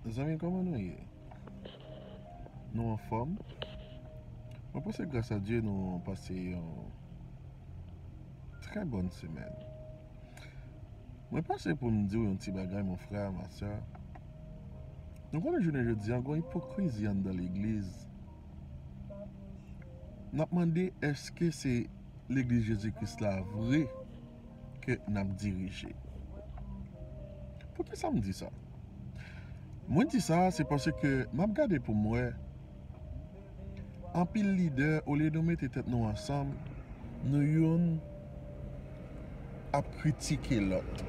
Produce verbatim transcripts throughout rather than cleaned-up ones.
Zanmi, kòman nou ye? Nou anfòm? Mwen panse gras a Dye nou pase yon trè bòn semèn. Mwen pase pou m di w yon ti bagay, mon frè, ma sè. Nou konnen jounen jodi a, gen yon ipokrizi anndan legliz. N ap mande, èske se legliz Jezi Kris la vre ke n ap dirije? Poukisa m di sa? Mwen di sa, se paske m ap gade pou m wè, anpil lidè, olye nou mete tèt nou ansanm, nou youn ap kritike lòt.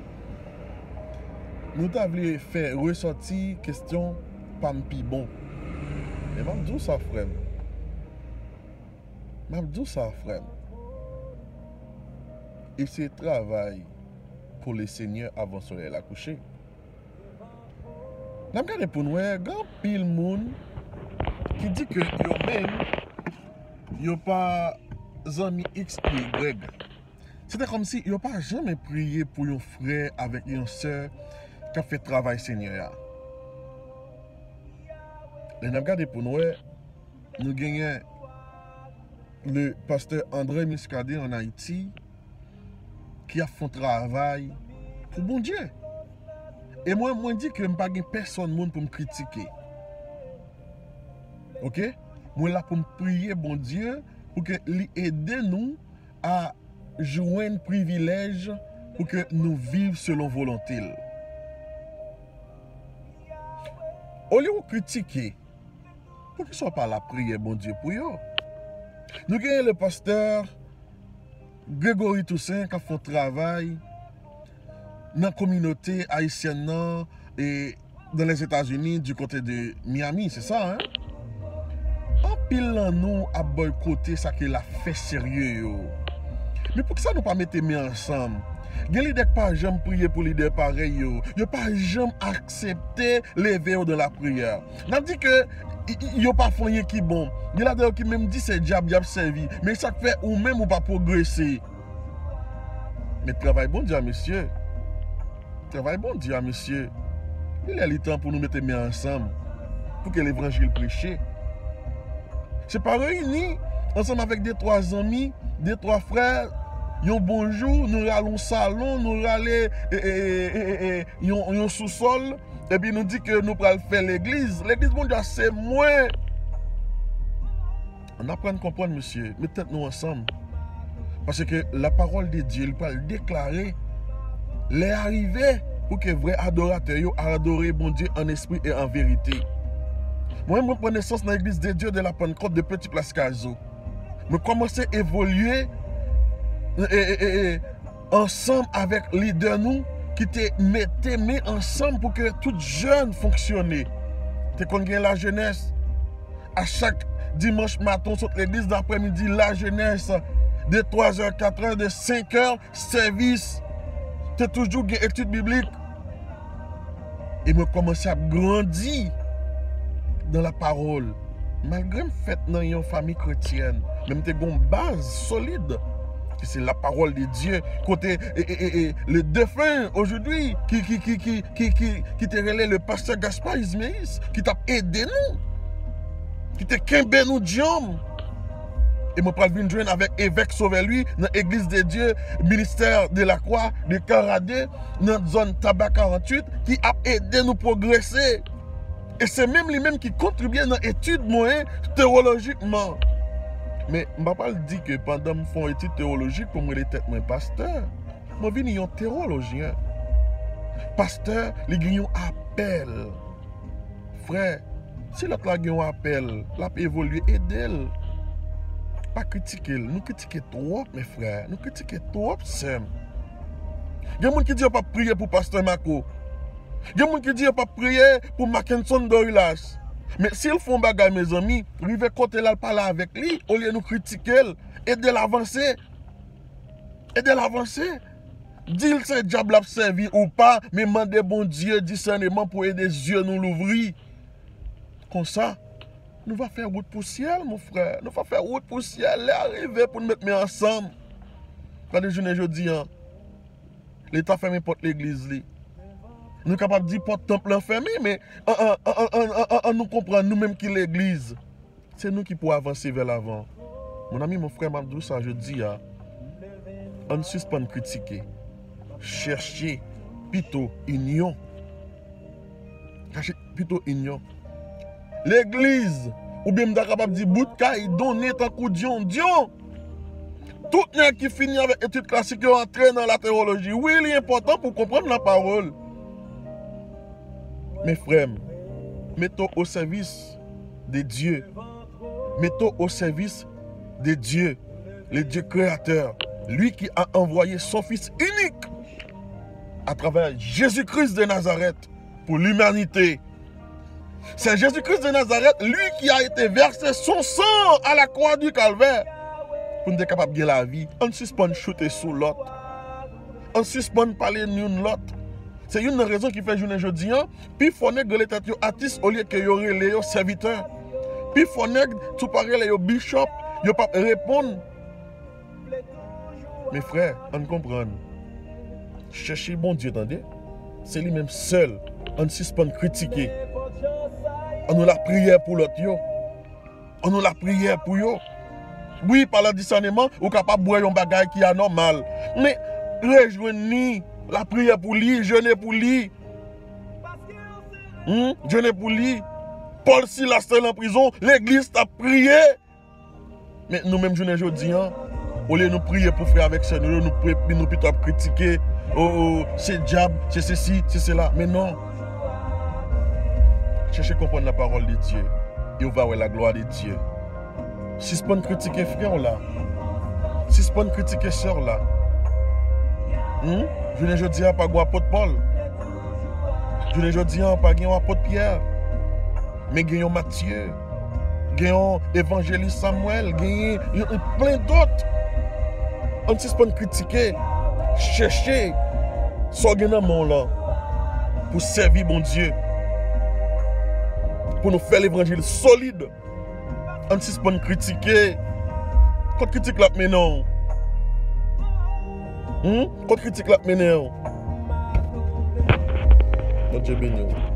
Nou ta vle fè resòti kesyon pa m pi bon. Men m ap di w sa, frè m. M ap di w sa, frè m. Eseye travay pou Lesenyè avan solèy la kouche. N ap gade pou n wè, gen anpil moun ki di ke yo menm, yo pa zanmi X ou Y. Se te kòmsi yo pa janmen priye pou yon frè avèk yon sè k ap fè travay Senyè a. Lè n ap gade pou n wè, nou genyen le pastè André Muscadin ann Ayiti ki ap fè yon travay pou Bondye. E mwen, mwen di ke m pa gen pèsonn moun pou m kritike. Oke? Mwen la pou m priye Bondye pou ke li ede nou a jwenn privilèj pou ke nou viv selon volonte l. Olye w kritike, poukisa w pa al ap priye Bondye pou yo? Nou genyen le pastè Gregory Toussaint k ap fè yon travay nan kominote ayisyèn nan e dans les États-Unis du côté de Miami, se sa, hein? Anpil nan nou ap bòykote sa ke lafè serye yo. Men poukisa nou pa mete men ansanm? Gen lidè k pa janm priye pou lidè parèy yo. Yo pa janm aksepte leve yo dans la prière. N ap di ke y- y- yo pa fè anyen ki bon. Gen ladan yo ki menm di se dyab y ap sèvi. Men sa k fè ou menm ou pa pwogrese. Men travay Bondye a, mesye. Travay Bondye a, mesye. Li lè li tan pou nou mete men ansanm pou ke levanjil preche. Se pa reyini ansanm avèk de twa zanmi, de twa frè, yon bon jou, nou rale yon salon, nou rale e, e, e, e, e, yon, yon sousòl, epi nou di ke nou pral fè legliz. Legliz Bondye a se mwen. Ann aprann konprann, mesye, met tèt nou ansanm. Paske la parole de Dieu, li pral deklare, lè a rive pou ke vrè adoratè yo adore Bondye an espri e an verite. Mwen, mwen pran nesans nan Église de Dieu de la Pentecôte de Petit Place Caizeau. Mwen kòmanse evolye e, e, e, e, ansanm avèk lidè nou ki te mete men ansanm pou ke tout jèn fonksyone. Te konn gen lajenès. A chak dimanch maten, w sot legliz, nan aprèmidi, lajenès, de twa zè, kat è, de senk è, sèvis. Te toujou gen etid biblik. E mwen kòmanse ap grandi dans la parole. Malgre m fèt nan yon fanmi kretyèn, men m te gen yon baz solid, ki se la parole de Dieu, kote e, e, e, e, le défunt aujourd'hui, ki, ki, ki, ki, ki, ki, ki te rele le pastè Gaspard Isméis, ki t ap ede nou, ki te kenbe nou djanm. E mwen pral vin jwenn avèk evèk Sauveur Louis nan Église de Dieu, Ministère de la Croix de Caradé, nan zòn Taba karanntuit, ki ap ede nou pwogrese. E se menm li menm ki kontribye nan etid mwen tewolojikman. Men m pa pral di ke pandan m fè yon etid tewolojik pou m rele tèt mwen pastè, mwen vini yon tewolojyen. Pastè, li gen yon apèl. Frè, si lòt la gen yon apèl, l ap evolye, ede l. Pa kritike l. Nou kritike twòp, men frè. Nou kritike twòp, sè m. Gen moun ki di yo p ap priye pou pastè Marco. Gen moun ki di yo p ap priye pou Mackenson Dorilas. Men si l fè yon bagay, mezanmi, rive kote l al pale avèk li, olye nou kritike l, ede l avanse. Ede l avanse. Di l se dyab l ap sèvi ou pa, men mande Bondye disèneman pou ede zye nou louvri. Konsa, nou va fè wout pou syèl, mon frè. Nou va fè wout pou syèl. Lè a rive pou n met men ansanm. Gade jounen jodi a. Leta fèmen pòt legliz li. Nou kapab di pòt tanp lan fèmen, men an, an, an nou konprann, nou menm ki legliz, se nou ki pou avanse vè lavan. Mon ami, mon frè, m ap di w sa jodi a, ann sispann kritike. Chèche pito inyon. Chèche pito inyon. Legliz, oubyen m ta kapab di bout kay, donnen tankou dyondyon. Tout nèg ki fini avèk etid klasik yo antre nan latewoloji. Wi, li enpòtan pou konprann lapawòl. Men frè m, mete w o sèvis de Dye. Mete w o sèvis de Dye, le Dieu créateur, lui qui a envoyé son Fils unique à travers Jésus-Christ de Nazareth pour l'humanité. C'est Jésus-Christ de Nazareth, lui qui a été versé son sang à la croix du Calvaire, pou n te kapab gen lavi. Ann sispann choute sou lòt. Ann sispann pale youn lòt. Se youn nan rezon ki fè jounen jodi an, pifò nèg rele tèt yo atis olye ke yo rele yo sèvitè. Pifò nèg, si w pa rele yo bishop, yo p ap reponn. Men frè, ann konprann. Chèche Bondye, tande. Se li menm sèl. Ann sispann kritike. Ann nou lapriyè pou lòt yo. Ann nou lapriyè pou yo. Wi, pa la disèneman, ou kapab wè yon bagay ki anòmal. Men, rejwenn li, lapriyè pou li, jene pou li. Hmm? Jene pou li. Pòl, Silas te nan prizon, legliz t ap priye. Men nou menm jounen jodi an, olye nou priye pou frè avèk sè nou yo, nou priye, nou pito ap kritike, o, o, se dyab, se sesi, se sela. Men non. Chèche konprann la parole de Dieu, et w va wè la gloire de Dieu. Sispann kritike frè w la. Sispann kritike sè w la. Hmm? Jounen jodi a, pa gen apot Pòl. Jounen jodi a, pa gen yon apot Pyè. Men gen yon Matye. Gen yon evanjelis Samwèl. Gen yon, yon plen dòt. Ann sispann kritike. Chèche sa w gen nan men w lan pou sèvi Bondye. Pou nou fè levanjil solid. Ann sispann kritike. Kot kritik la ap mennen w? Hmm? Kot kritik la ap mennen w? Bondye beni w.